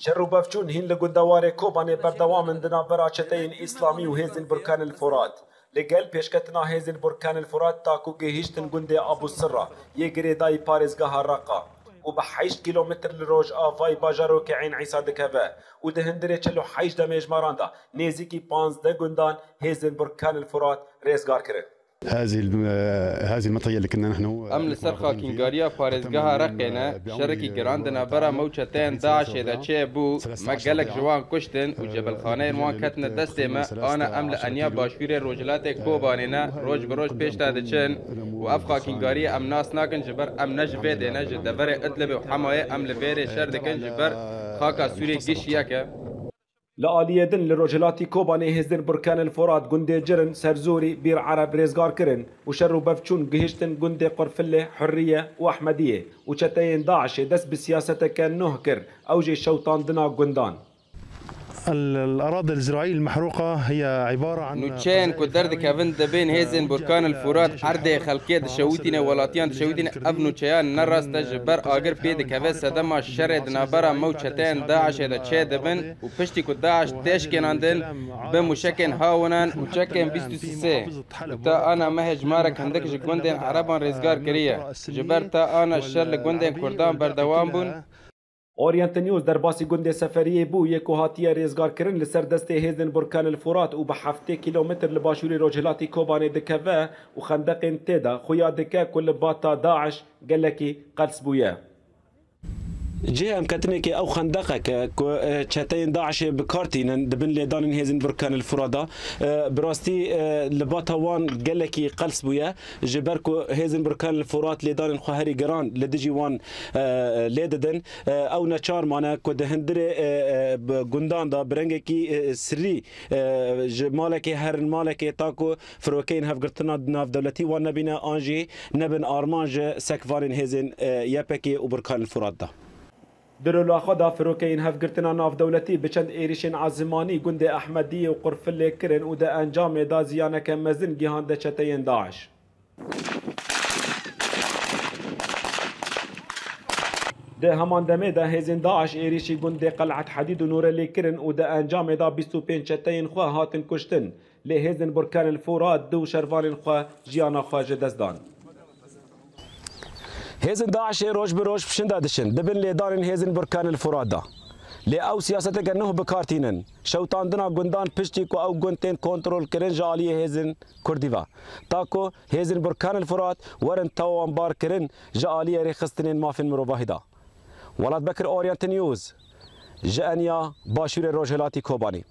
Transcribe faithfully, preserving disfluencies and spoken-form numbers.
Şer û bevçûn hîn li gundewarê Kobanê berdewam in di navbera çeteyên Îslamî û hêzên Burkan el Furat. Li gel pêşketina hêzên Burkan el Furat ta ku gihîştin gundê Abu Sirra yê girêdayî parêzgeha Reqa û bi heşt kîlometr li rojavayî bajarokê Eyn Îsa dikeve û di hundirê çil û heşt demê hejmaran de nêzîkî panzdeh gundan hêzên Burkan el Furat rêzgar kirin. هذه الم-، هذه المنطقة اللي كنا نحن، آه، Em li ser xakîngariya parêzgeha Reqê ne. Şerekî giran di navbera me û çeteyên DAIŞê de çêbû. Me gelek ji wan kuştin û cebilxaneyên wan ketine destê me. Ana em li eniya başûrê rojhilatê Kobanê ne. Roj bi roj pêş de diçin û ev xakîngariyê em nas nakin, ji ber em ne ji vê dê ne, ji deverê Idlibê û Hemayê em li vê rê şer dikin, ji ber xaka Sûriyê giş yek e. Li aliyê din li rojhilatî Kobanê hêzên Burkan el Furat gundê Cirin, Serzorî, Bîr Ereb rêzgar kirin û şer û bevçûn gihiştin gundê Qurfilê, Hurriye û Ehmediyê û çeteyên DAIŞê dest bi siyaseteke nuh kir, ew jî şewtandina gundan. ال-، الأراضي الزراعية المحروقة هي عبارة عن Nûçeyên ku derdikevin dibên hêzên Burkan el Furat erdê xelkê dişewitîne, welatiyan dişewitîne. Ev nûçeyan ne rast e, ji ber agir pê dikeve sedema şerê di navbera me û çeteyên DAIŞê de çêdibin. Û piştî ku DAIŞ tê şikênandin, bi mûşekên hawinan û mûşekên bîst û sê û ta ana me hejmarek hindik ji gundên Ereban rêzgar kiriye. Ji ber ta ana şer li gundên Kurdan berdewam bûn. Orient News derbasî gundê Seferiyê bû yê ku hatiye rêzgarkirin li ser destê hêzên Burkan el Furat û bi heftê kîlometr li başûrê rojhilatî Kobanê dikeve û xendeqên tê de xuya dike ku li ba ta DAIŞ gelekî qels bûye. Cihê em ketinekê ew xendeqek e ku, e, çeteyên DAIŞê bi kar tînin di bin lêdanên hêzên Burkan el Furat de. E, bi rastî, e, li bata wan gelekî qels bûye, ji ber ku hêzên Burkan el Furat lêdanên xwe herî giran li dijî wan, e, lê didin. E, ew neçar mane ku di hundirê, e, e, bi gundan de bi rengekî, e, sirrî, e, ji malekê herin malekê ta ku firokeyên hevgirtina navdewletî wan nebîne an jî nebin armanc ji sekvanên hêzên, e, Y P G û Burkan el Furat de. Di rola xwe de firokeyên hevgirtina navdewletî bi çend êrişên ezmanî gundê Ehmediyê û Qurfilê kirin û di encamê de ziyaneke mezin gihande çeteyên DAIŞ. Di heman demê de hêzên DAIŞ êrişî gundê Qel'et Hedîd û Nûrê lê kirin û di encamê de bîst û pênc çeteyên xwe hatin kuştin. Lê hêzên Burkan el Furat du şervanên xwe jiyana xwe ji dest dan. Hêzên DAIŞê roj bi roj pişinda diçin, di bin lêdanên hêzên Burkan el Furat de. Lê ew siyaseteke nuh bi kar tînin. Şewtandina gundan piştî ku ew gund tên kontrolkirin ji aliyê hêzên Kurdî ve. Ta ku hêzên Burkan el Furat werin tawanbarkirin ji aliyê rêxistinên mafên mirovahî de. Welat Bekir, Orient News, ji eniya başûrê rojhilatî Kobanî.